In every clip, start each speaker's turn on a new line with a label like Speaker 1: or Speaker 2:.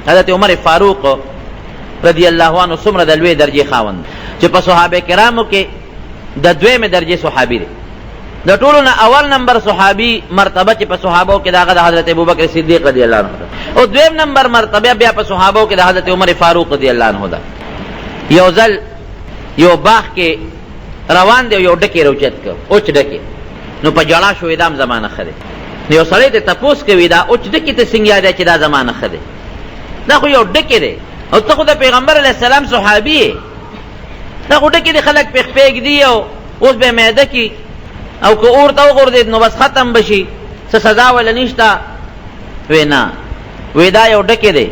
Speaker 1: حضرت عمر فاروق رضی الله عنه څومره د لوی درجې خاوند چې په صحابه کرامو کې د دویمې درجې صحابي دی. د ټولو نه اول نمبر صحابي مرتبه چې په صحابو کې د هغه د حضرت ابوبکر صدیق رضی الله عنه ده، او دویم نمبر مرتبه بیا په صحابو کې د حضرت عمر فاروق رضی الله عنه ده. یو ځل یو باغ کې روان دی، یو ډکې راوچت کړ، اوچ ډکې، نو په ژړا شو، دا هم زما نه ښه دی. نو یو سړی ته تپوس کوي، دا اوچ ډکې ته څنګه یاد چې دا زما نه ښه دی؟ دا خو یو ډکې دی او ته خو د پیغمبر علیه السلام صحابي یې، دا خو ډکې دي، خلک پرې خپې ږدي او اوس به یې میده کړي او که اور ته وغورځېد نو بس ختم به شي، څه سزا وله نشته. وی نه، وی دا یو ډکې دی،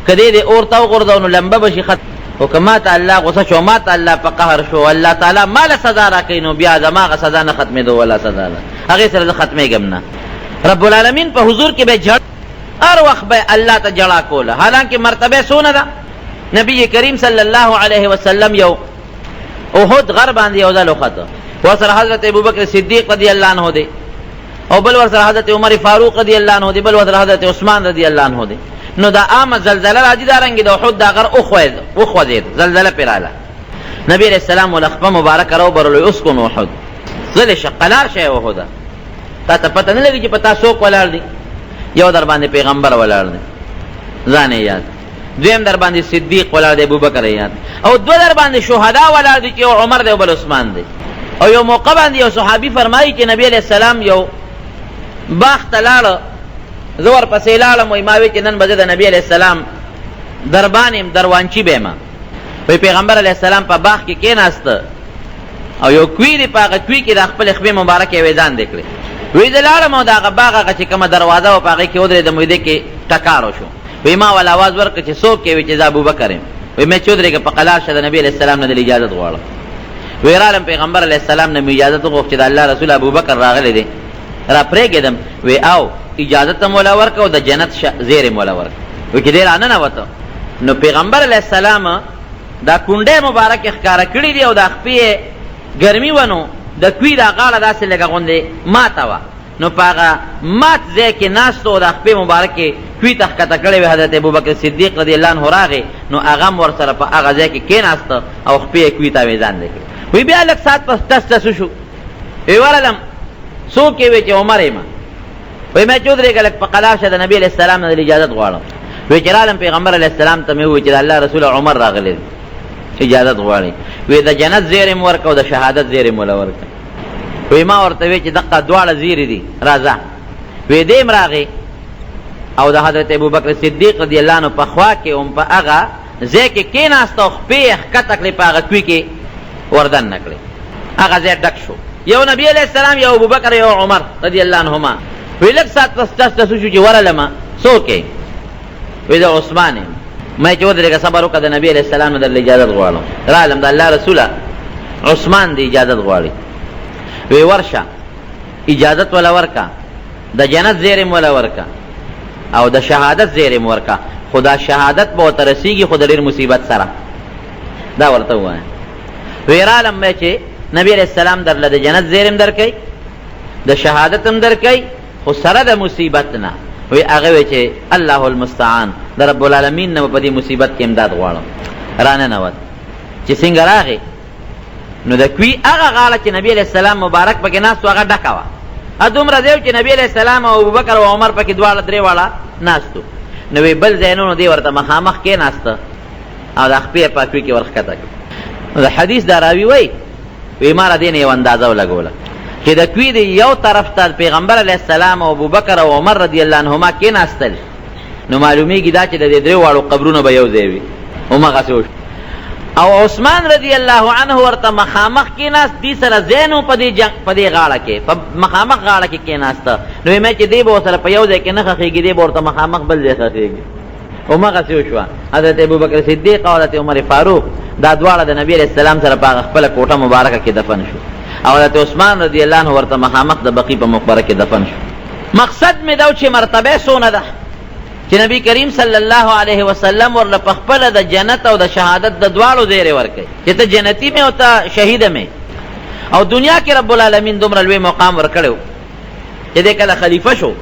Speaker 1: که دی دې اور ته وغورځو نو لمبه به شي ختم، خو که ما ته الله غوسه شو، ما ته الله په قهر شو، الله تعالی ما له سزا راکوي، نو بیا زما هغه سزا نه ختمېدو ولا سزا ده، هغې سره زه ختمېږم نه. رب العالمین په حضور کې به جړ، هر وخت به الله ته جړا کوله، حالانکه مرتبه څونه ده. نبی کریم صلی الله علیه وسلم یو احد غر باندې یو ځل وخته، ورسره حضرت ابوبکر صدیق رضی الله عنه دی، او بل ورسره حضرت عمر فاروق رضی الله عنه دی، بل ورسره حضرت عثمان رضی الله عنه دی. نو دا عامه زلزله راځي، دا رنګې د احد دا غر وخوځېد، زلزله پرې راله. نبی علیه السلام له خپه مبارکه راوبرلو، اسکن احد، غلی شه، قلار شه احده، تا ته پته نه لګي چې په تا څوک ولاړ دي. یو در باندې پیغمبر ولاړ دی، ځان یې یاد، دویم در باندې صدیق ولاړ دی، ابوبکر یې یاد، او دوه در باندې شهدا ولاړ دي چې یو عمر دی او بل عثمان دی. او یو موقع باندې یو صحابي فرمایي چې نبی علیه السلام یو باغ ته لاړ، زه ورپسې لاړم، وایي ما وی چې نن به زه د نبی علیه السلام دربان یم، دروانچي به یم. وایي پیغمبر علیه السلام په باغ کې کېناسته او یو کوی دی، په هغه کوی کې د خپلې خپې مبارکې ویزان دی کړې. وایي زه لاړم او د هغه باغ هغه چې کومه دروازه وه په هغې کې ودرېدم، وایي دې کې ټکار وشو. وایي ما ولا اواز ورکړ چې څوک یې؟ وایي چې زه ابوبکر یم. وایي مې چې ودرېږه په قلار شه، د نبي علیه السلام نه د اجازت غواړم. وایي رالم پیغمبر علیه السلام نه مې اجازت وغوښت چې د الله رسول ابوبکر راغلی دی، را پرېږدم. وایي او اجازت هم ولا ورکړه او د جنت زیری هم ولا ورکړه. وایي چې دی راننوته نو پیغمبر علیه السلام دا کونډی مبارکې ښکاره کړي دي او دا خپې یې ګرمي وه، نو د کوی دا غاړه داسې لږه غوندې ماته وه، نو په هغه مات ځای کې ناست و، دا خپې مبارکې کوی ته ښکته کړې وې. حضرت ابوبکر صدیق رضی الله عنه راغی، نو هغه هم ورسره په هغه ځای کې کېناسته او خپې یې کوی ته آوېزان دی کړې. وایي بیا لږ ساعت پس ټس ټس وشو، وایي ورغلم، څوک یې؟ وایي چې عمر یم. وایي ما چې ودرېږه لږ په قلار شه، د نبي علیه السلام نه د اجازت غواړم. وایي چې رالم پیغمبر علیه السلام ته مې وویل چې د الله رسول عمر راغلی دی، اجازت غواړي. وایي د جنت زیری مې ورکړه او د شهادت زیری مې وله ورکړه. وایي ما ورته ویل چې دقه دواړه زیري دي، راځه. وایي دی هم راغی او د حضرت ابوبکر صدیق رضی الله عنه په خوا کې هم په هغه ځای کې کېناسته او خپې یې ښکته کړې، په هغه کوی کې وردننه کړې، هغه ځای ډک شو. یو نبی علیه السلام، یو ابوبکر، یو عمر رضی الله عنهما. وی لږ ساعت پس ټس ټس وشو چې ورغلم، څوک یې؟ وی زه عثمان یم. ما چې ودرېږه، صبر وکړه، د نبی علیه السلام نه درله اجازت غواړم. رالم، د الله رسوله عثمان دې اجازت غواړي. وی ورشه اجازت وله ورکه، د جنت زیری هم وله ورکه او د شهادت زیری هم ورکه، خو دا شهادت به ورته رسېږي خو د ډېر مصیبت سره. دا ورته ووایه. وی رالم مې چې نبی علیه السلام درله د جنت زیری هم درکوي، د شهادت هم درکوي، خو سره د مصیبت نه. وی هغه وی چې الله المستعان، د رب العالمین نه به په دې مصیبت کې امداد غواړم. راننوت، چې څنګه راغی نو د کوی هغه غاړه چې نبی علیه السلام مبارک پکې ناست و هغه ډکه وه. دومره ځای و چې نبی علیه السلام او ابوبکر او عمر پکې دواړه درې واړه ناست وو. نو وی بل ځای نو دی ورته مخامخ کېناسته او د خپې یې په کوی کې ورښکته کړه. نو د حدیث دا راوي وایي، وی ما را دې نه یو اندازه ولګوله چې د کوی دی یو طرف ته پیغمبر علیه السلام او ابوبکر او عمر رضی الله عنهما کېناستل، نو معلومیږي دا چې د دې درې واړو قبرونه به یو ځای وي. همغسې وشو. او عثمان رضی الله عنه ورته مخامخ کېناست، دې سره ځای نه و په دې جنګ په دې غاړه کې، په مخامخ غاړه کې کېناسته. نو وایي چې دی به ورسره په یو ځای کې نه ښخېږي، دی به ورته مخامخ بل ځای ښخېږي. همغسې وشوه. حضرت ابوبکر صدیق او حضرت عمر فاروق دا دواړه د نبی علیه السلام سره په هغه خپله کوټه مبارکه کې دفن شو، او حضرت عثمان رضی الله عنه ورته مخامخ د بقیع په مقبره کې دفن شو. مقصد مې دا و چې مرتبه څونه ده چې نبی کریم صلی الله علیه وسلم ورله په خپله د جنت او د شهادت د دواړو زیری ورکوي چې ته جنتي مې او ته شهید مې. او دنیا کې رب العالمین دومره لوی مقام ورکړی و چې دی کله خلیفه شو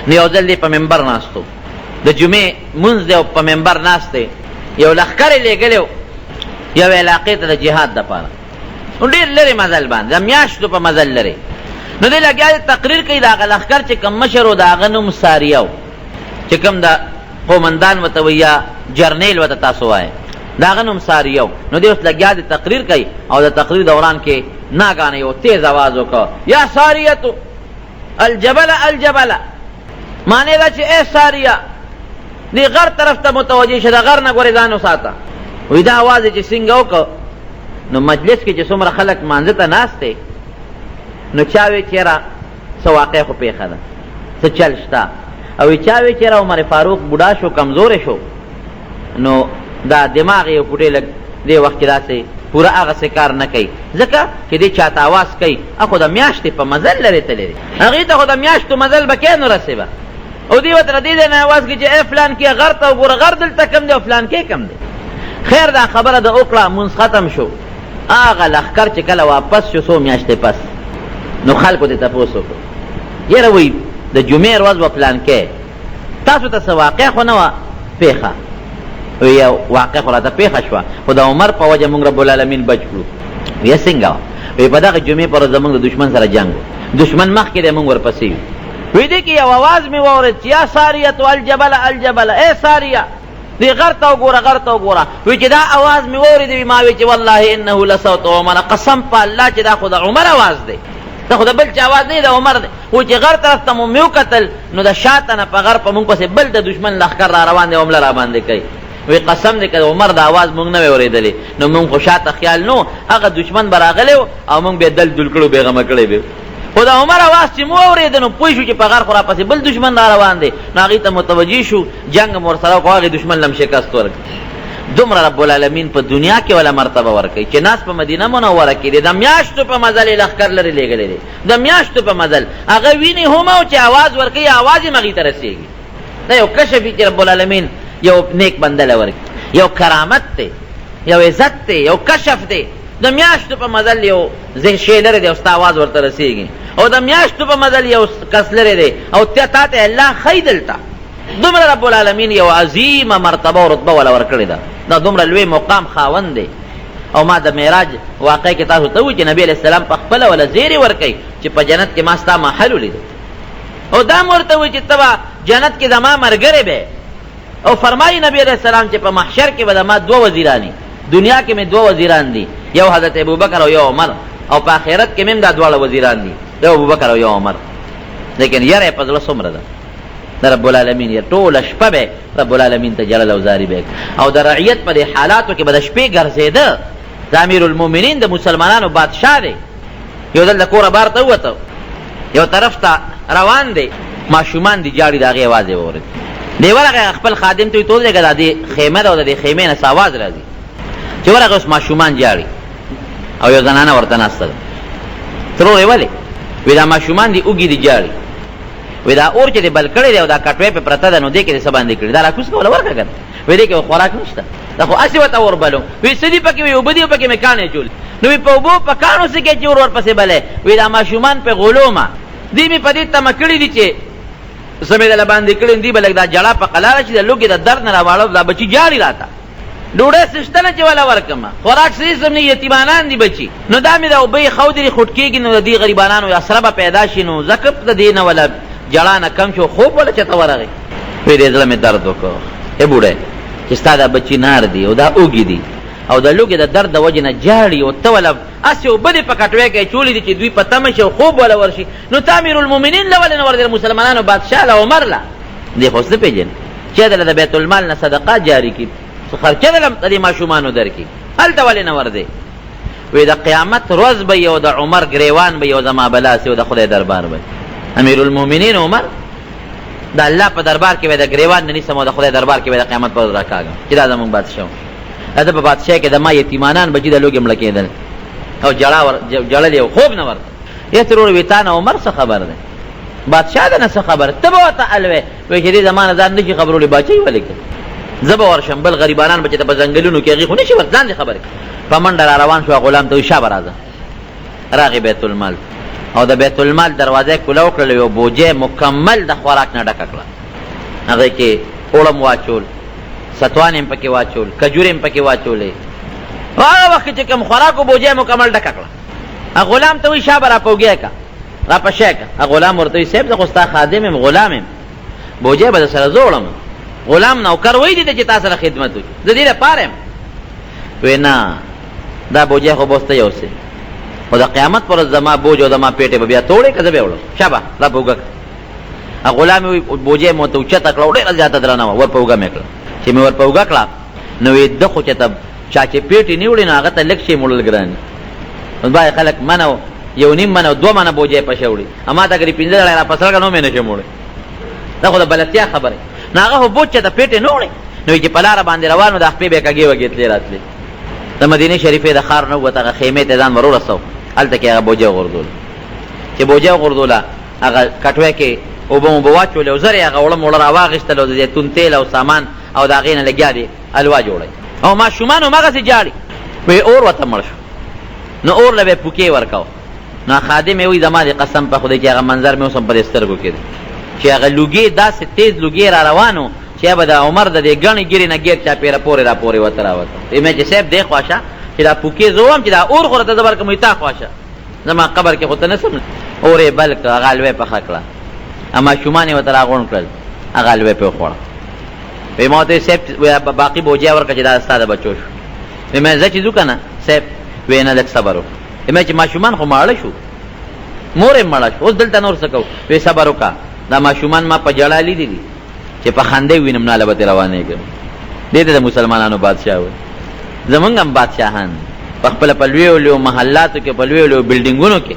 Speaker 1: نو یو ځل دی په منبر ناست و. د جمعې مونځ دی او په منبر ناست دی، یو لښکر یې لېږلی و یوې علاقې ته د جهاد دپاره، نو ډېر لرې مزل باندې، د میاشتو په مزل لرې. نو دی لګیا دی تقریر کوي، د هغه لښکر چې کوم مشر و د هغه نوم ساریه و، چې کوم د قومندان ورته وایي یا جرنیل ورته تاسو وایئ، د هغه نوم ساریه و. نو دی اوس لګیا دی تقریر کوي او د تقریر دوران کې ناګانه یو تیز اواز وکړ، یا ساریتو الجبل الجبل، معنی دا چې ای ساریه دې غر طرف ته متوجه شه، د غر نه ګورې ځان وساته. وایي دا اواز یې چې څنګه وکړ، نو مجلس کې چې څومره خلک مانځه ته ناست دی، نو چا وی چې یاره څه واقع خو پېښه ده، څه چل شته، او چا وی چې یاره عمر فاروق بوډا شو، کمزوری شو، نو دا دماغ یې پوټې لږ دې وخت کې داسې پوره هغسې کار نه کوي، ځکه چې دې چاته اواز کوي، خو د میاشتې په مزل لرې تللی دی، هغې ته خو د میاشتو مزل به کې نو رسې به، او دی ورته دې ځای نه اواز کوي چې ای فلان کې غر ته وګوره، غر دلته کم دی او فلان کې کم دی. خیر دا خبره د وکړه، مونځ ختم شو. هغه لښکر چې کله واپس شو څو میاشتې پس، نو خلکو ترې تپوس وکړو، یاره وایي د جمعې ورځ وه فلانکی، تاسو ته څه واقع خو نه وه پېښه؟ وی یو واقع خو راته پېښه شوه، خو د عمر په وجه مونږ رب العالمین بچ کړو. وی څنګه وه؟ وی په دغه جمعې پر ورځ زمونږ د دښمن سره جنګ و، دښمن مخکې دی مونږ ورپسې یو. وی دې کې یو اواز مې واورېد چې یا ساریه الجبل الجبل، ای ساریه دې غر ته وګوره، غر ته وګوره. وی چې دا اواز مې واورېد، وی ما وی چې والله انه لصوت عمر، قسم په الله چې دا خو د عمر اواز دی، دا خو د بل چا اواز نه دی، د عمر دی. خو چې غر طرف ته مو مې وکتل، نو د شاته نه په غر په مونږ پسې بل د دښمن لښکر را روان دی او حمله را باندې کوي. وی قسم دی که د عمر د اواز مونږ نه وی اورېدلی، نو مونږ خو شاته خیال نه، هغه دښمن به راغلی او مونږ به یې دل دل کړو، بېغمه کړی به. خو د عمر اواز چې مو واورېده، نو پوه شو چې په غر خو راپسې بل دښمن را روان دی، نو هغې ته متوجه شو، جنګ مو ورسره وکړو، هغې دښمن له هم شکست ورکړ. دومره رب العالمین په دنیا کې ولا مرتبه ورکوي چې ناس په مدینه منوره کې دی، د میاشتو په مزل یې لښکر لرې لېږلی دی، د میاشتو په مزل هغه ویني هم او چې اواز ورکوي اواز یې هم هغوی ته رسېږي. دا یو کشف وي چې رب العالمین یو نیک بنده له ورکړي، یو کرامت دی، یو عزت دی، یو کشف دی. د میاشتو په مزل یو ذهن شی لرې دی او ستا اواز ورته رسېږي، او د میاشتو په مزل یو کس لرې دی او تا ته الله ښیي دلته. دومره رب العالمین یو عظیمه مرتبه او رتبه وله ورکړې ده، دا دومره لوی مقام خاوند دی. او ما د معراج واقع کې تاسو ته وویل چې نبی علیه السلام په خپله وله زیری ورکوي چې په جنت کې ما ستا محل ولید، او دا هم ورته وویل چې ته به جنت کې زما ملګری به. او فرمایي نبی علیه السلام چې په محشر کې به زما دوه وزیران وي، دنیا کې مې دوه وزیران دي، یو حضرت ابوبکر او یو عمر، او په آخرت کې مې هم دا دواړه وزیران دي، یو ابوبکر او یو عمر. لیکن یره یې په زړه څومره ده د رب العالمین، یې ټوله شپه به رب العالمین ته ژړل او زاري به، او د رعیت په دې حالاتو کې به د شپې ګرځېده. د امیر المؤمنین د مسلمانانو بادشاه دی، یو ځل د کوره بار ته ووته، یو طرف ته روان دی، ماشومان دي ژاړي، د هغې اواز یې واورېد. دی ورغی خپل خادم ته وایي ته ودرېږه، دا دې خیمه ده او د دې خیمې نه څه اواز راځي. چې ورغی اوس ماشومان ژاړي او یو زنانه ورته ناسته ده. ترور یې ولې؟ وایي دا ماشومان دي اوږي دي ژاړي. وایي دا اور چې دې بل کړی دی او دا کټوی پرې پرته ده، نو دې کې دې څه باندې کړي؟ دا راکوز کوله ورکړه که نه. وایي دې کې خو خوراک نشته، دا خو هسې ورته اور بلوم. وایي څه دي پکې؟ وایي اوبه دي او پکې مې کاڼي اچولي. نو وایي په اوبو په کاڼو څه کوې چې اور ورپسې بلې؟ وایي دا ماشومان پرې غولومه، دوی مې په دې تمه کړي دي چې څه مې دله باندې کړي، دوی به لږ دا ژړا په قلاره شي، د لوږې د درد نه راواړو، دا بچي ژاړي راته، ډوډۍ څه شته نه چې وله ورکړم، خوراک څه هېڅ هم نه، یتیمانان دي بچي، نو دا مې دا اوبه یې خودري خټکېږي، نو د دې غریبانانو اسره به پیدا شي، نو ځکه د دې نه وله ژړا نه کم شو، خوب وله چېرته ورغی. وایي دې زړه مې درد وکړ، ای بوډۍ چې ستا دا بچي نار دي او دا اوږي دي او د لوږې د درد د وجې نه ژاړي او ته وله هسې اوبه دې په کټوۍ کې اچولې دي چې دوی په تمه شي او خوب وله ورشي، نو ته امیرالمؤمنین له ولې نه ورځې، مسلمانانو بادشاه له عمر له دې خو څه نه پېژنې چې دله د بیت المال نه صدقه جاري کړي، څه خرچه دله د دې ماشومانو درکړي، هلته ولې نه ورځې؟ وایي د قیامت ورځ به یې او د عمر ګریوان به یې او زما به لاس او د خدای دربار به. امیرالمؤمنین عمر د الله په دربار کې به د ګریوان نه نیسم او د خدای دربار کې به د قیامت پر ورځ راکاږم چې دا زموږ بادشاه و. د ده په بادشاهۍ کې د ما یتیمانان بچي د لوږې مړه کېدل او ژړا ور ژړل یې خوب نه ورته. یې ترور وي تا نه عمر څه خبر دی، بادشاه د نه څه خبر، ته به ورته الوې. وایي چې دې زما نه ځان نه شي خبرولی، باچهي ولې کوي؟ زه به ورشم، بل غریبانان به چې په ځنګلونو کې هغوی خو نه شي ورته، ځان دې خبر کړي. په منډه را روان شو، غلام ته وایي شابه راځه. راغی بیت المال او د بیت المال دروازه یې کوله وکړله، یو بوجۍ مکمل د خوراک نه ډکه کړه، هغې کې اوړه مو واچول، ستوانې هم پکې واچول، کجورې هم پکې واچولې. په هغه وخت کې چې کوم خوراک و، بوجۍ مکمل ډکه کړه. هغه غلام ته وایي شابه را په اوږې که، را په شی که. هغه غلام ورته وایي صاحب زه خو ستا خادم یم، غلام یم، بوجۍ به در سره زه وړم. غلام نوکر وایي دې ته چې تا سره خدمت وکړي، زه دې لپاره یم. وایي نه، دا بوجۍ خو به اوس ته یوسې، خو د قیامت پر ورځ زما بوج او زما پېټې به بیا توړې که زه به یې وړم، شابه را په اوږه کړه. هغه غلام یې وایي بوجۍ مې ورته اوچته کړه او ډېره زیاته درنه وه، ور په اوږه مې کړه. چې مې ور په اوږه کړه نو وایي ده خو چې ته چا چې پېټې نه وړي نو هغه ته لږ شی موړل ګران دي. اوس بعضې خلک منه او یو نیم منه او دوه منه بوجۍ په شه وړي، اما ته که دې پنځه زړه را په سره کړه نو مې نه شم وړی. دا خو د بلدتیا خبره. نو هغه خو بوج چې ته پېټې نه وړي، نو چې په لاره باندې روان و دا خپې به یې کږې وږې تلې راتلې. د مدینې شریفې د ښار نه ووت، هغه خیمې ته ځان ور ورسو، هلته کې هغه بوجۍ وغورځوله. چې بوجۍ وغورځوله هغه کټوی کې اوبه موبه واچولې او زر یې هغه اوړه موړه راواخیستل او د زیتون تیل او سامان او د هغې نه لګیا دی حلوا جوړوي او ماشومان هماغسې ژاړي. وایي اور ورته مړ شو، نو اور له به یې پوکې ورکاوه. نو خادم یې وایي زما دې قسم په خدای چې هغه منظر مې اوس هم په دې سترګو کې دی چې هغه لوګی داسې تیز لوګی را روان و چې به د عمر د دې ګڼې ږیرې نه ګیر چاپېره پورې را پورې وته راوته. وایي مې چې صاحب دې خوا شه چې دا پوکې زه وم چې دا اور خو راته زه ورکړم، وایي تا خوا شه زما قبر کې خو ته نه سم. اور یې بل کړ، هغه حلوه یې پخه کړه، ماشومان یې ورته راغونډ کړل، هغه حلوه یې پرې وخوړه. وایي ما ورته وایي صاحب باقي بوجۍ ورکړه چې دا ستا د بچو شو. وایي مې ځه چې ځو که نه صاحب؟ وایي نه لږ صبر وکړه. وایي مې چې ماشومان خو ماړه شو، مور یې مړه شو، اوس دلته نور څه کوو؟ وایي صبر وکړه، دا ماشومان ما په ژړا لیدلي دي چې په خندا یې وینم ناله به ترې روانېږم. دې ته د مسلمانانو بادشاه وایي. زمونږ هم بادشاهان په خپله په لویو لویو محلاتو کې، په لویو لویو بلډینګونو کې،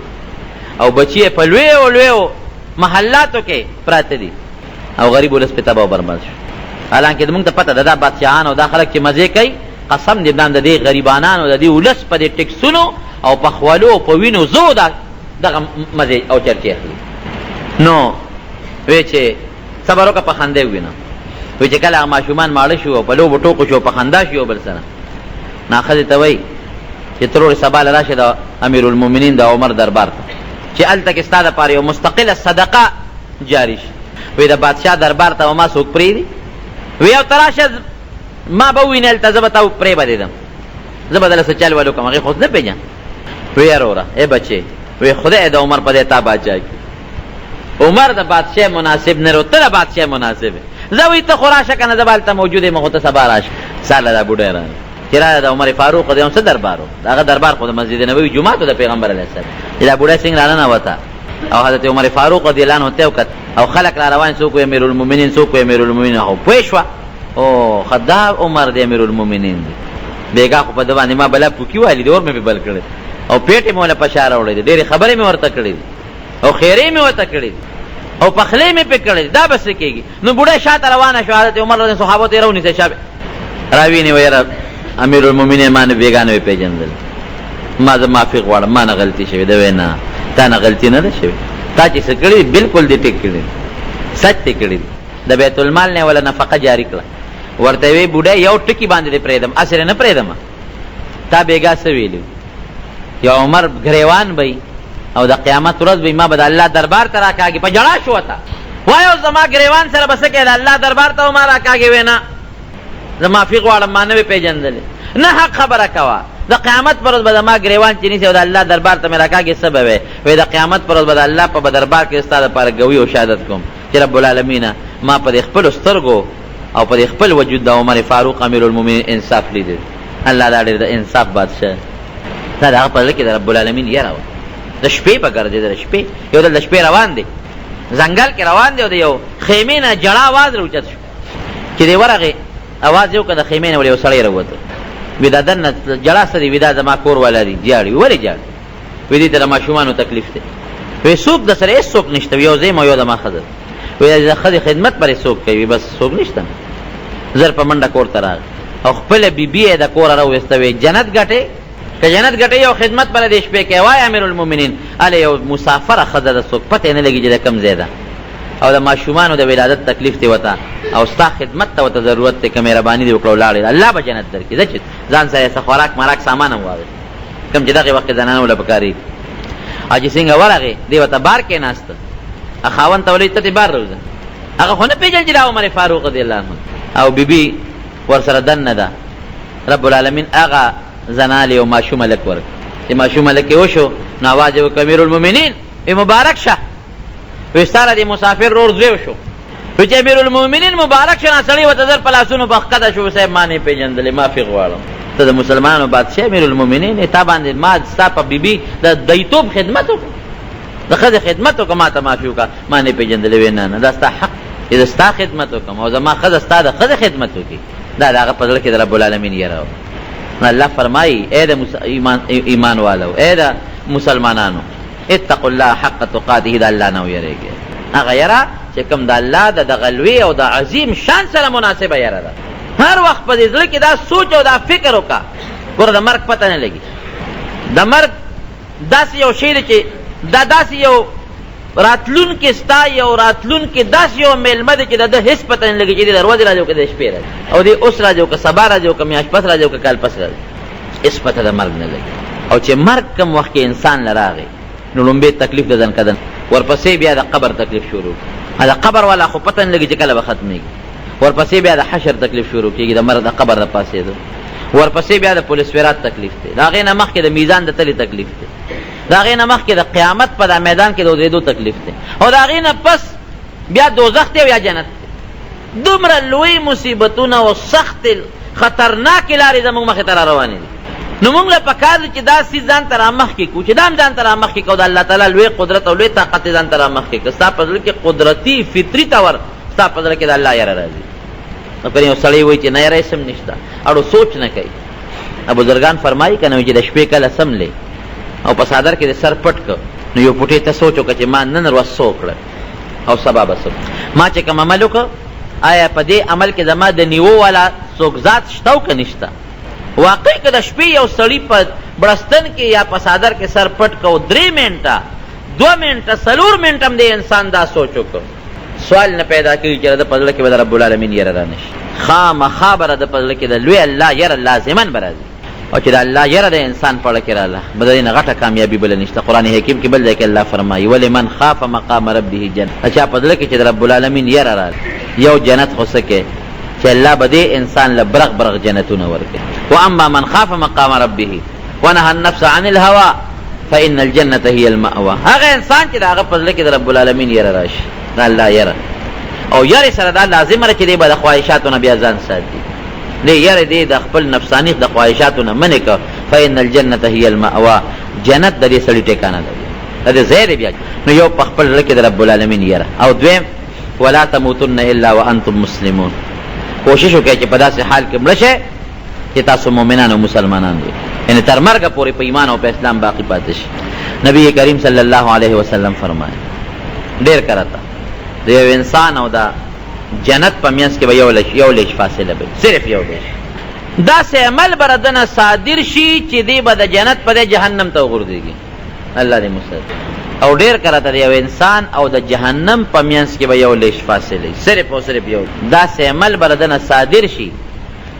Speaker 1: او بچي یې په لویو لویو محلاتو کې پراته دي او غریب ولس پرې تباه او برباد شو. حالانکه زمونږ ته پته ده دا بادشاهان او دا خلک چې مزې کوي، قسم دې د دې غریبانانو د دې ولس په دې ټکسونو او په خولو او په وینو زو دا دغه مزې او چرچې اخلي. نو وی چې صبر وکړه په خندا یې ووینه. وایي چې کله هغه ماشومان ماړه شو او په لوبو ټوکو شو او په خندا شو یو بل سره، نو ښځې ته وایي چې ترورې سبا له راشه د امیرالمؤمنین د عمر دربار ته چې هلته کې ستا دپاره یو مستقله صدقه جاري شي. وایي د بادشاه دربار ته به ما څوک پرېږدي؟ وایي او ته راشه ما به ووینې هلته، زه به تا پرې بدېدم، زه به دله څه چل ول وکړم. هغې خو نه پېژنه. وایي وروره ای بچې، وایي خدای د عمر په ځای تا باچا کړي. عمر د بادشاه مناسب نه ته د بادشاه مناسب یې. زه وایي ته خو راشه که نه زه به هلته موجود یم، خو ته سبا راشه. سهار له دا بوډۍ راغی چې راغی د عمر فاروق دی هم څه دربار و، د هغه دربار خو د مسجد نبوي جومات و د پیغمبر علیه السلام. چې دا بوډۍ څنګه راننوته او حضرت عمر فاروق رضی الله عنه ته وکتل او خلک را روان، څوک وایي امیرالمؤمنین، څوک وایي امیرالمؤمنین، خو پوه شوه او ښه دا عمر دی امیرالمؤمنین دی. بېګا خو په ده باندې ما بلا پوکي والي دی، اور مې پرې بل کړی او پېټې مې وله په شا راوړی دی، ډېرې خبرې مې ورته کړې دي او خیرې مې ورته کړې دي او پخلې مې پرې کړې دي، دا به څه کېږي؟ نو بوډۍ شاته روانه شوه، حضرت عمر رضی صحابو ته یې راونیسه، شا راوینې ویې یاره امیرالمؤمنین ما نه بېګا نه وې پېژندل، ما زه معافي غواړم، ما نه غلطي شوې ده. وایي نه تا نه غلطي نه ده شوې، تا چې څه کړي دي بلکل دې ټیک کړي دي، سچ دې کړي دي. د بیت المال نه یې وله نفقه جاري کړه، ورته ویې بوډۍ یو ټکي باندې دې پرېږدم، هسې نه پرېږدم، تا بېګا څه ویلي چې عمر ګریوان به او د قیامت ورځ به ما به د الله دربار ته راکاږي. په ژړا شو ته وایه اوس زما ګریوان سره به څه کوې، د الله دربار ته به ما راکاږي؟ وایي نه زه معافي غواړم، ما نه وې پېژندلې. نه حق خبره کوه، د قیامت پر ورځ به زما ګریوان چې نیسي او د الله دربار ته مې راکاږي څه به وې؟ وایي د قیامت پر ورځ به د الله په دربار کې ستا دپاره ګوي او شهادت کوم چې رب العالمینه ما په دې خپلو سترګو او په دې خپل وجود د عمر فاروق امیرالمؤمنین انصاف لیدی. الله دا ډېر د انصاف بادشاه دی. دا د هغه په زړه کې د رب العالمین یره وه. د شپې به ګرځېده، د شپې یو ځل د شپې روان دی، ځنګل کې روان دی او د یو خیمې نه ژړا اواز راوچت شو. چې دی ورغی اواز یې وکړ، د خیمې نه ولې یو سړی راووته. وی دا دننه ژړا څه دی؟ وی دا زما کور والا دی ژاړي. وی ولې ژاړي؟ وی دې ته د ماشومانو تکلیف دی. وی څوک د سره؟ هېڅ څوک نشته، یو زه یم او یو زما ښځه ده. وی د ښځې خدمت پرې څوک کوي؟ بس څوک نشته. زر په منډه کور ته راغی او خپله بیبي یې د کوره راوویسته. وی جنت ګټې؟ که جنت ګټې یو خدمت پر دې شپې کوي. وای امیرالمؤمنین هله یو مسافره ښځه ده، څوک پته یې نه لګي چې د کوم ځای ده او د ماشومانو د ولادت تکلیف دی ورته او ستا خدمت ته ورته ضرورت دی، که مهرباني دې وکړه او لاړې الله به جنت درکړي. ځه چې ځان سره یې څه خوراک مراک سامان هم واخیست کوم چې دغې وخت کې زنانو له پکارېږي. او چې څنګه ورغی دی ورته بار کېناسته، خاوند ته ویل ته ترې بار راوځه. هغه خو نه پېژني چې دا عمر فاروق رضی الله عنه او بیبي ورسره دننه ده. رب العالمین هغه زنانه له یو ماشوم هلک ورکړ. چې ماشوم هلک یې وشو نو اواز یې وکړ، امیرالمؤمنین، وی مبارک شه، وی ستا د مسافر ورور زوی وشو. وی چې امیرالمؤمنین مبارک شه، سړی ورته زر په لاسونو په ښکته شو، صاحب ما نه پېژندلې، معافي غواړم، ته د مسلمانانو بادشاه امیرالمؤمنین یې، تا باندې ما ستا په بیبي د دیتوب خدمت وکړ، د ښځې خدمت وکړه، ما ته معافي وکړه، ما نه پېژندلې. وی نه نه، دا ستا حق چې زه ستا خدمت وکړم او زما ښځه ستا د ښځې خدمت وکړي. دا د هغه په زړه کې د رب العالمین یره وه. نو الله فرمایي، ای د ایمان والو، ای د مسلمانانو، اتقوا الله حق تقاته، د الله نه ویرېږئ، هغه یره چې کوم د الله د دغه لوی او د عظیم شان سره مناسبه یره ده. هر وخت په دې زړه کې دا سوچ او دا فکر وکړه، ګوره د مرګ پته نه لګي، د مرګ داسې یو شی دی چې دا داسې یو راتلونکې ستا یو راتلونکې داسې یو مېلمه دی چې د ده هېڅ پته نه لګي چې دی د ورځې راځي او که د شپې راځي، او دی اوس راځي او که سبا راځي او که میاشت پس راځي او که کال پس راځي، هېڅ پته د مرګ نه لګي. او چې مرګ کوم وخت کې انسان له راغی نو لومبی تکلیف د ځنکدن، ورپسې بیا د قبر تکلیف شروع، د قبر والا خو پته نه لګي چې کله به ختمېږي، ورپسې بیا د حشر تکلیف شروع کېږي، د مرګ د قبر د پاڅېدو، ورپسې بیا د پولیس ورات تکلیف دی، د هغې نه مخکې د میزان د تلې تکلیف دی، د هغې نه مخکې د قیامت په دا میدان کې د ودرېدو تکلیف دی، او د هغې نه پس بیا دوزخ دی او یا جنت دی. دومره لوی مصیبتونه او سختې خطرناکې لارې زموږ مخې ته را روانې دي. نو موږ له پکار دي چې دا څیز ځان ته رامخکې کړو، چې دا هم ځان ته رامخکې کړو، د الله تعالی لوی قدرت او لوی طاقت یې ځان ته رامخکې کړ. ستا په زړه کې قدرتي فطري طور ستا په زړه کې د الله یره راځي. نو که یو سړی وایي چې نه یره هېڅ هم نشته، اړو سوچ نه کوي. بزرګان فرمایي که نه چې د شپې کله سملې او په څادر کې د سر پټ کړ، نو یو پوټې ته سوچ وکړه چې ما نن ورځ څه وکړل او سبا به څه، ما چې کوم عمل وکړ، آیا په دې عمل کې زما د نیوو والا څوک ذات شته او که نشته؟ واقعي که د شپې یو سړي په بړستن کې یا په څادر کې سر پټ کړ او درې منټه، دوه منټه، څلور منټه هم دې انسان دا سوچ وکړ، سوال نه پیدا کېږي چې د ده په زړه کې به د رب العالمین یره رانه شي. خامخا به د ده په زړه کې د لوی الله یره لازما به راځي. او چې د الله یره د انسان په زړه کې راله، به د دې نه غټه کامیابي بله نشته. قرآن حکیم کې بل ځای کې الله فرمایي، ولمن خاف مقام ربه جنت. د چا په زړه کې چې د رب العالمین یره راله، یو جنت خو څه کې چې الله به دې انسان له برغ برغ جنتونه ورکړي. واما من خاف مقام ربه ونهى النفس عن الهوى فإن الجنة هي المأوى. هغه انسان چې د هغه په زړه کې د رب العالمین یره راشي، د الله یره، او یرې سره دا لازمه ده چې دی به د خواهشاتو نه بیا ځان ساتي، دی یرې دی د خپل نفساني د خواهشاتو نه منع کړ، فإن الجنة هي المأوى، جنت د دې سړي ټیکانه ده، د دې ځای دی بیا. نو یو په خپل زړه کې د رب العالمین یره، او دویم ولا تموتن الا وانتم مسلمون، کوشش وکړئ چې په داسې حال کې مړه شئ چې تاسو مؤمنان او مسلمانان وئ، یعنې تر مرګه پورې په ایمان او په اسلام باقي پاتې شي. نبی کریم صلی الله علیه وسلم فرمایي، ډېر کرته د یو انسان او د جنت په منځ کې به یو لیش فاصله به، صرف یو لیش، داسې عمل به ردنه صادر شي چې دی به د جنت په ځای جهنم ته وغورځېږي. الله دې مسلط. او ډېر کرته د یو انسان او د جهنم په منځ کې به یو لیش فاصله وي، صرف او صرف یو داسې عمل به ردنه صادر شي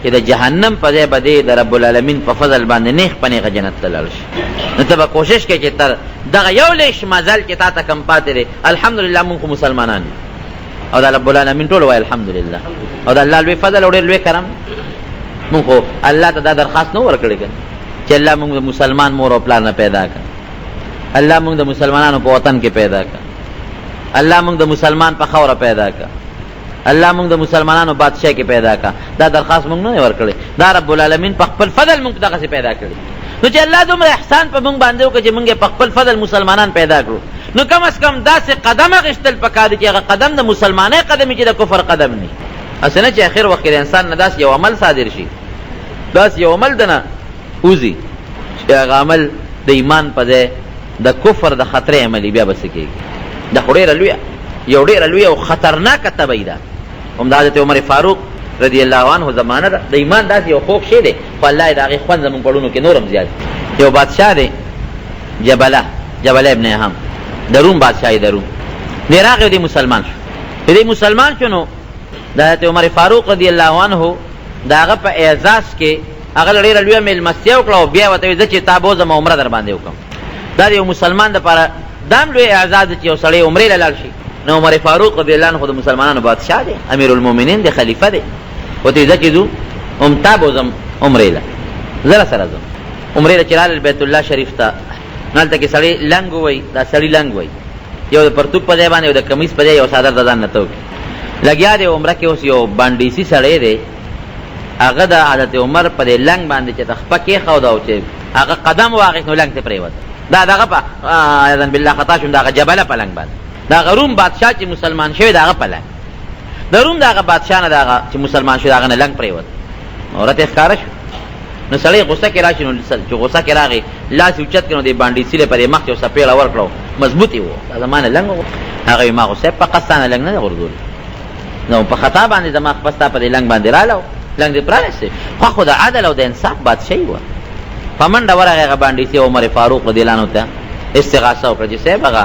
Speaker 1: چې د جهنم په ځای به دی د رب العالمین په فضل باندې نیغ په نیغه جنت ته لاړ شي. نو ته به کوشش کوې چې تر دغه یو لیش مزل چې تا ته کم پاتې دی، الحمدلله مونږ خو مسلمانان یو او د رب العالمین ټول وایي الحمدلله، او د الله لوی فضل او ډېر لوی کرم، مونږ خو الله ته دا درخواست نه ورکړی که چې الله مونږ د مسلمان مور او پلار نه پیدا کړه، الله مونږ د مسلمانانو په وطن کې پیدا کړه، الله مونږ د مسلمان په خاوره پیدا کړه، الله مونږ د مسلمانانو بادشاه کې پیدا کړه. دا درخواست مونږ نه ورکړی، دا رب العالمین په خپل فضل مونږ دغسې پیدا کړي. نو چې الله دومره احسان په مونږ باندې وکړ چې مونږ یې په خپل فضل مسلمانان پیدا کړو، نو کم از کم داسې قدم اخیستل پکار دي چې هغه قدم د مسلمانۍ قدم وي چې د کفر قدم نه وي. هسې نه چې اخر وخت کې د انسان نه داسې یو عمل صادر شي، داسې یو عمل دنه وځي چې هغه عمل د ایمان په ځای د کفر د خطرې عمل وي، بیا به څه کېږي؟ دا خو ډېره لویه یو ډېره لویه او خطرناکه تبعي ده. هم د حضرت عمر فاروق رضی الله عنه زمانه ده، د ایمان داسې یو خوږ شی دی، خو الله یې د هغې خوند زموږ په زړونو کې نور هم زیات. یو بادشاه دی جبله، جبله ابن اهم، د روم بادشاه یې د روم دی، راغی او دی مسلمان شو. چې دی مسلمان شو نو د حضرت عمر فاروق رضی الله عنه د هغه په اعزاز کې هغه له ډېره لویه مېلمستیا وکړه او بیا یې ورته وویل، زه چې تا بوځم عمره در باندې وکړم. دا د یو مسلمان دپاره دا هم لوی اعزاز دی چې یو سړی عمرې له لاړ شي. نو عمر فاروق رضی الله عنه د مسلمانانو بادشاه دی، امیر المؤمنین دی، خلیفه دی. ورته ځه چې ځو هم تا بوځم عمرې له، زه سره ځم عمرې له. چې رالل بیت الله شریف ته، نو هلته کې سړی لنګ ووایي، دا سړي لنګ وایي، یو د پرتوګ په ځای باندې، یو د کمیس په ځای یو څادر د ځان نه تاو کړي، لګیا دی عمره کې. اوس یو بانډیسي سړی دی، هغه د حضرت عمر په دې لنګ باندې چې ته خپه کېښوده او چې هغه قدم واخیست نو لنګ ترې پرېوته. دا دغه په عیاذا بالله خطا شوم، د هغه جبله په لنګ باندې، د هغه روم بادشاه چې مسلمان شوی د هغه په لنګ، د روم د هغه بادشاه نه د هغه چې مسلمان شوی د هغه نه لنګ پرېوت، عورت یې ښکاره شو. نو سړی غوسه کې راشي، نو چې غوسه کې راغی لاس یې اوچت کړ، نو دې بانډیسي له په دې مخ کې یو څپېړه ورکړه، مضبوط یې و، دا زما نه لنګ وغورځېد. هغه وایي ما خو صاحب په قصد نه لنګ نه دی غورځولی، نو په خطا باندې زما خپه ستا په دې لنګ باندې راله، لنګ دې پرانیستی. خو د عدل او د انصاف بادشاهي وه. په منډه ورغی هغه بانډیسي عمر فاروق رضی الله عنه ته استغاثه وکړه چې صاحب هغه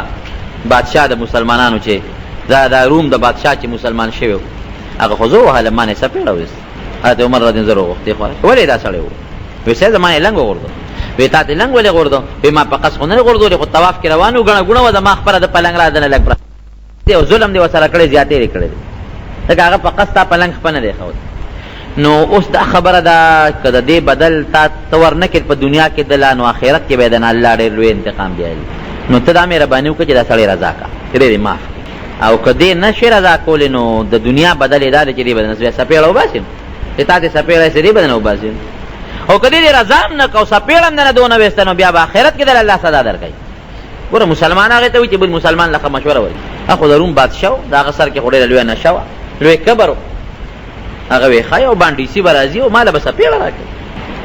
Speaker 1: بادشاه د مسلمانانو چې دا د روم د بادشاه چې مسلمان شوی هغه خو زه ووهلم، ما نه یې څپېړه وویسته. حضرت عمر رضی الله وغوښتې خو ولې دا سړی و؟ وی صاحب زما یې لنګ وغورځو. وی تا ته لنګ ولې غورځو؟ وی ما په قصد خو نه غورځولی، خو طواف کې روان و، ګڼه ګوڼه وه، زما خپله د پلنګ را دنه لنګ دی او ظلم دی ورسره کړی، زیاتې دی کړی دی، ځکه هغه په قصد تا په لنګ خپه نه دی ښودی. نو اوس دا خبره ده که د دې بدل تا ته ورنه کړې په دنیا کې دله، نو آخرت کې به یې د نه الله ډېر لوی انتقام بیا. نو ته دا مهرباني وکړه چې دا سړی رضا کړه چې دی دې معاف کړي، او که دې نه شي رضا کولی نو د دنیا بدل یې دا دی چې دې به درنه بیا څپېړه وباسي، چې تا دې څپېړه ایستې دې به درنه وباسي. او که دې دې رضا هم نه کړه او څپېړه هم درنه دونه ویسته، نو بیا به آخرت کې درله الله سزا درکوي. ګوره مسلمان هغې ته وایي چې بل مسلمان له ښه مشوره ورکړي. هغه خو د روم بادشاه و، د هغه سر کې خو ډېره لویه نشه وه، لوی کبر و. هغه وایي ښه یو بانډیسي به راځي او ما له به څپېړه راکوي.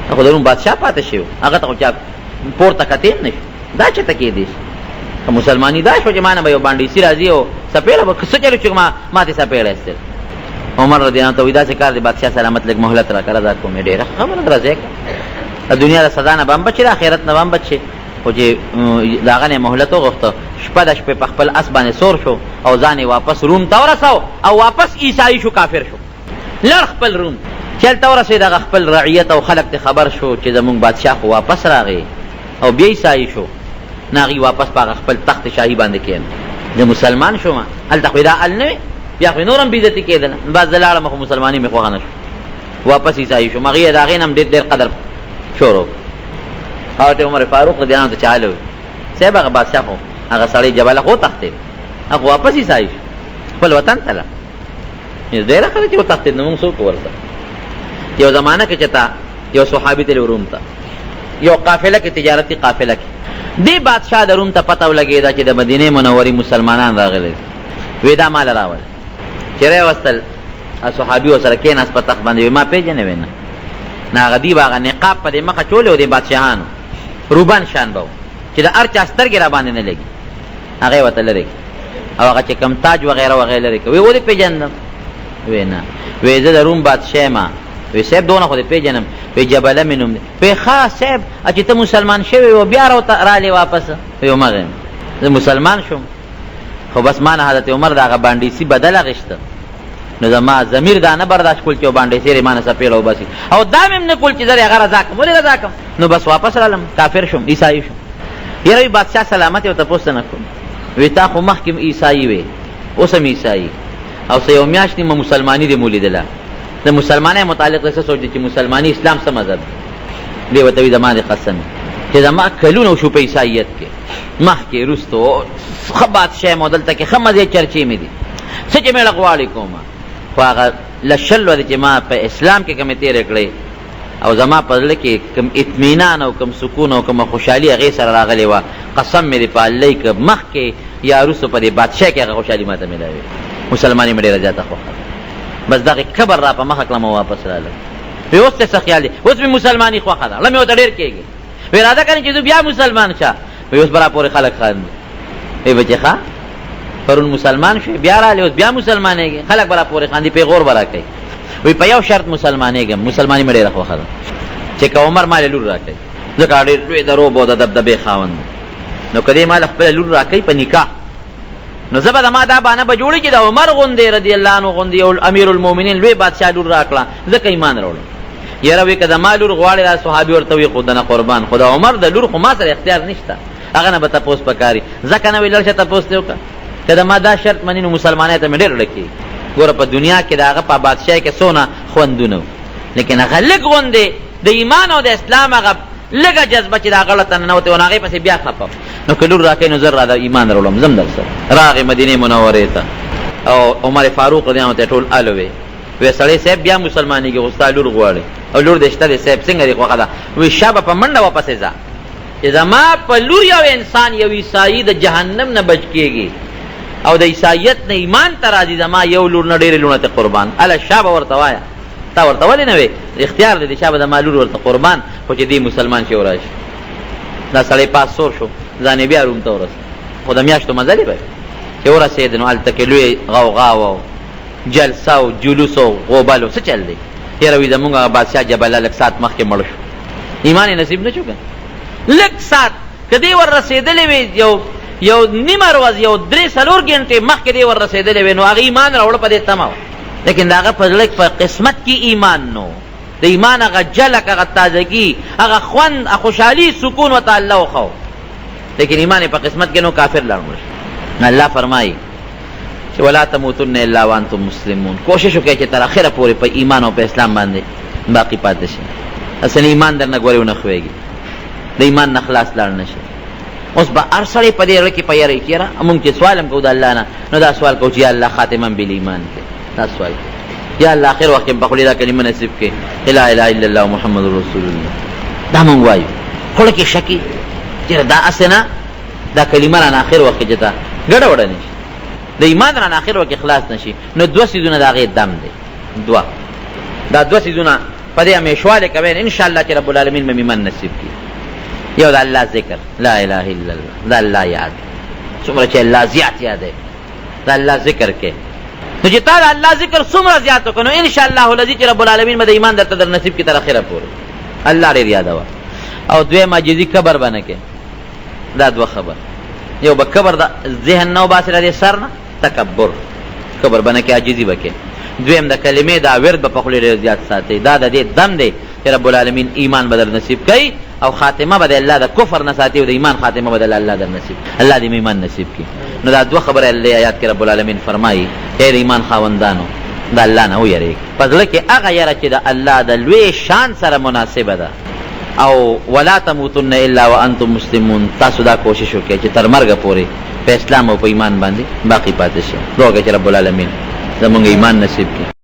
Speaker 1: هغه خو د روم بادشاه پاتې شوی و، هغه ته خو چا پورته کتې هم نه شو. دا چېرته کېدی شي؟ که مسلماني دا شوه چې ما نه به یو بانډیسي راځي او څپېړه به څه چلو چې ما ته څپېړه ایستل. عمر رضی الله عنه ته وایي داسې کار دی بادشاه سلامت لږ مهلت راکړه، رضا کوم یې. ډېره ښه خبره ده، رضا یې کړه، د دنیا د سزا نه به هم بچ شې، د آخرت نه به هم بچ شې. خو چې د هغه نه یې مهلت وغوښته، شپه د شپې په خپل اس باندې سور شو او ځان یې واپس روم ته ورساو او واپس عیسایي شو، کافر شو، لړ خپل روم. چې هلته ورسېد هغه خپل رعیت او خلک ته خبر شو چې زموږ بادشاه خو واپس راغی او بیا عیسایي شو. نو هغوی واپس په هغه خپل تخت شاهي باندې کښېنه. زه مسلمان شوم، هلته خو یې دا حال نه وي، بیا خو یې نور هم بېعزتي کېدله. بس زه لاړم خو مسلماني مې خوښه نه شوه، واپس عیسایي شوم. هغوی یې د هغې نه هم ډېر ډېر قدر شروع کړ. حضرت عمر فاروق رضی الله عنه ته چا وویل صاحب هغه بادشاه خو هغه سړی جبله خو وتښتېد، هغه واپس عیسایي شو، خپل وطن ته لاړ. ډېره ښه ده چې وتښتېد، نو موږ څوک ورته. یو زمانه کې چې تا یو صحابي تللی روم ته، یو قافله کې، تجارتي قافله کې، دې بادشاه د روم ته پته ولګېده چې د مدینې منورې مسلمانان راغلي دي. وی دا مال راوړل، چې راوستل صحابي ورسره کېناست په تخت باندې. وی ما پېژنې؟ وی نه. نو هغه دی به هغه نقاب په دې مخه چولی و، دې بادشاهانو روبان شان به و چې د هر چا سترګې را باندې نه لګي، هغه یې ورته لرې کړ او هغه چې کوم تاج وغیره وغیره لرې کړ. وی ودې پېژندم؟ وی نه. وی زه د روم بادشاه یم. وی صاحب دونه خو دې پېژنم. وی جبله مې نوم دی. وی ښه صاحب چې ته مسلمان شوی و بیا رالې واپس؟ وی همغه یم، زه مسلمان شوم، خو بس ما نه حضرت عمر د هغه بانډیسي بدل اخیسته، نو زما ضمیر دا نه برداشت کول چې یو بانډیسي یې ما نه څپېړه وباسي، او دا مې هم نه کول چې زه هغه رضا کړم. ولې رضا کړم؟ نو بس واپس رالم، کافر شوم، عیسایي شوم. یاره وی بادشاه سلامت یې ورته پوښتنه کوم، وی تا خو مخکې هم عیسایي وې، اوس هم عیسایي، او څه یو میاشت نیمه مسلماني دې مو لیدله، د مسلمانۍ متعلق دې څه سوچ دی چې مسلماني اسلام څه مذهب دی؟ دی ورته وایي زما دې قسم چې زما کلونه وشو په عیساییت کې، مخکې وروستو ښه بادشاه یم او دلته کې ښه مزې چرچې مې دي، څه چې مېړه غواړي کوم، خو هغه له 20 ورځې چې ما په اسلام کې کومې تېرې کړې او زما په زړه کې کوم اطمینان او کوم سکون او کومه خوشحالي هغې سره راغلې وه، قسم مې دی په الله که مخکې یا وروسته په دې بادشاه کې هغه خوشحالي ماته میلاوي. مسلماني مې ډېره زیاته خوښه ده. بس دغې کبر را په مخه کړم او واپس رالم. وی اوس ته څه خیال دی؟ اوس مې مسلماني خوښه ده، زړه مې ورته ډېر کېږي. وی راځه کنه چې زه بیا مسلمان شه. وی اوس به راپورې خلک خاندي. وی بچې ښه پرون مسلمان شوې بیا رالې اوس بیا مسلمانېږې، خلک به راپورې خاندي، پیغور به راکوي. وی په یو شرط مسلمانېږم، مسلماني مې ډېره خوښه ده چې که عمر ما له لور راکوي، ځکه ډېر لوی د روب او د دبدبې خاوند دی، نو که دی ما له خپله لور راکوي په نکاح، نو زه به د ما دا بانه به جوړي چې د عمر غوندې رضی الله عنه غوندې یو امیر المؤمنین لوی بادشاه لور راکړه، ځکه ایمان راوړم. یاره وی که د ما لور غواړې، دا صحابي ورته وی خو دنه قربان، خو د عمر د لور خو ما سره اختیار نشته، هغه نه به تپوس پکاري، ځکه نه وی لړ شه تپوس دې وکړه. که د ما دا شرط مني نو مسلمانۍ ته مې ډېر زړه کېږي. ګوره په دنیا کې د هغه په بادشاهۍ کې څونه خوندونه وو، لیکن هغه لږ غوندې د ایمان او د اسلام هغه لږه جذبه چې د هغه له تنه ننوتې وه، نو هغې پسې بیا خفه و. نو که لور راکوې نو زر را د ایمان راوړم، ځم در سره. راغی مدینې منورې ته او عمر فاروق رضی الله عنه ته ټول الو وی، وی سړی صاحب بیا مسلمانېږي خو ستا لور غواړي او لور دې شته دی صاحب څنګه دې خوښه ده؟ وی شابه په منډه ورپسې ځه چې زما په لور یو انسان یو عیسايي د جهنم نه بچ کېږي او د عیسایت نه ایمان ته راځي، زما یو لور نه ډېرې لوڼه ته قربان. هله شابه ورته وایه، تا ورته ولې نه وې؟ اختیار دې دی، شابه زما لور ورته قربان، خو چې دی مسلمان شي او راشي. دا سړی پاس سور شو، ځان یې بیا روم ته ورسېد، خو د میاشتو مزل یې به چې ورسېد نو هلته کې لوی غوغا وه، جلسه او جلوس او غوبل او څه چل دی؟ یاره وي زمونږ هغه بادشاه جبله لږ ساعت مخکې مړ شو، ایمان یې نصیب نه شو که لږ ساعت که دی ور رسېدلی وي، یو یو نیمه ورځ یو درې څلور ګنټې مخکې دی ور رسېدلی وي نو هغه ایمان راوړ په دې تمه وه، لیکن د هغه په زړه په قسمت کې ایمان نو د ایمان هغه جلک، هغه تازګي، هغه خوند، خوشحالي، سکون ورته الله وښو، لیکن ایمان یې په قسمت کې نو کافر لاړ مړ شو. نو الله فرمایي چې ولا تموتن الا وانتم مسلمون، کوشش وکړئ چې تر اخره پورې په ایمان او په اسلام باندې باقي پاتې شئ. اصل ایمان درنه ګورې ونه ښویږي، د ایمان نه خلاص لاړ نه شي. اوس به هر سړی په دې زړه کې په یره وي چې یاره موږ چې سوال هم کوو د الله نه نو دا سوال کوو چې یا الله خاتمه هم بالایمان کړې، دا سوال کوو یا الله اخر وخت کې په خولې دا کلمه نصیب کړې چې لا اله الا الله محمد رسول الله. دا موږ وایو، خوله کې شکي چې دا هسې نه دا کلمه رانه اخر وخت کې چې ته ګډه وډه نه شي، د ایمان رانه اخر وخت کې خلاص نه شي. نو دوه څیزونه د هغې دم دی، دوه دا دوه څیزونه په دې همېشوالی کوی ان شاء الله چې رب العالمین به مې ایمان نصیب کړي. یو د الله ذکر، لا اله الا الله، د الله یاد، څومره چې الله زیات یادوې د الله ذکر کې، نو چې تا د الله ذکر څومره زیات وکړ نو ان شاء الله العزیز چې رب العالمین به د ایمان درته در نصیب کړي تر اخره پورې. الله ډېر یادوه. او دویم عاجزي کبر به نه کوې. دا دوه خبر، یو به کبر د ذهن نه وباسې د دې سر نه، تکبر کبر به نه کوې، عاجزي به کوې. دویم د کلمې دا ورد به په خولې ډېر زیات ساتې، دا د دې دم دی چې رب العالمین ایمان به در نصیب کوي او خاتمه به د الله د کفر نه ساتي او د ایمان خاتمه به د الله در نصیب کړي. الله دې ایمان نصیب کړي. نو دا دوه خبرې الله آیات کې رب العالمین فرمایي، ای د ایمان خاوندانو د الله نه ویرېږئ، په زړه کې هغه یره چې د الله د لوی شان سره مناسبه ده، او ولا تموتن الا وانتم مسلمون، تاسو دا کوشش وکړئ چې تر مرګه پورې په اسلام او په ایمان باندې باقي پاتې شئ. دعا وکړئ چې رب العالمین زموږ ایمان نصیب کړي.